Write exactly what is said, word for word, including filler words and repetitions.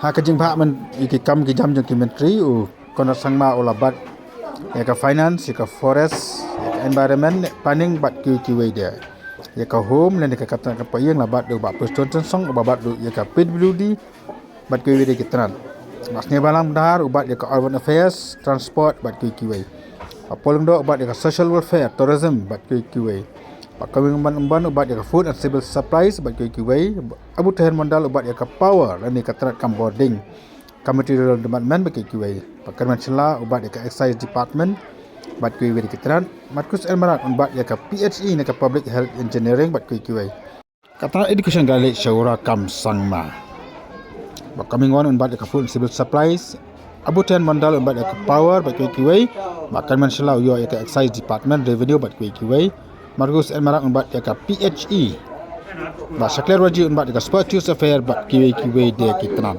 Ha ka jingbha man ïa ki kam ki jam jong ki myntri, u Conrad Sangma u la bat ïa ka finance, ïa ka forest, ïa ka environment, planning bad kiwei kiwei de. Ïa ka home lane ka kata ka payeng la bat u Bah Prestone Tynsong, u ba bat ïa ka P W D bad kiwei de ki tnat. Bah Sniawbhalang Dhar u bat ïa ka urban affairs, transport bad kiwei kiwei. Bah Paul Lyngdoh u bat ïa ka social welfare, tourism bad kiwei kiwei. Bah Comingone Ymbon u bat ïa ka food and civil supplies bad kiwei kiwei. Bah Butein Mondal u bat ïa ka power lane ka tnat kam bording. Ka material department bad kiwei kiwei. Bah Kyrmen Shylla u bat ïa ka excise department bad kiwei kiwei de ki tnat. Marcuise N Marak un bat ïa ka P H E ne ka public health engineering bad kiwei kiwei. Ka tnat education ka la leit sha u Rakkam Sangma. Bah Comingone un bat ïa ka food and civil supplies. Bah Butein Mondal un bat ïa ka power bad kiwei kiwei. Bah Kyrmen Shylla u ïoh ïa ka excise department, revenue bad kiwei kiwei. Marcuise N Marak un bat ïa ka P H E. Bah Shakliar Warjri un bat ïa ka sports affairs bad kiwei kiwei de ki tnat.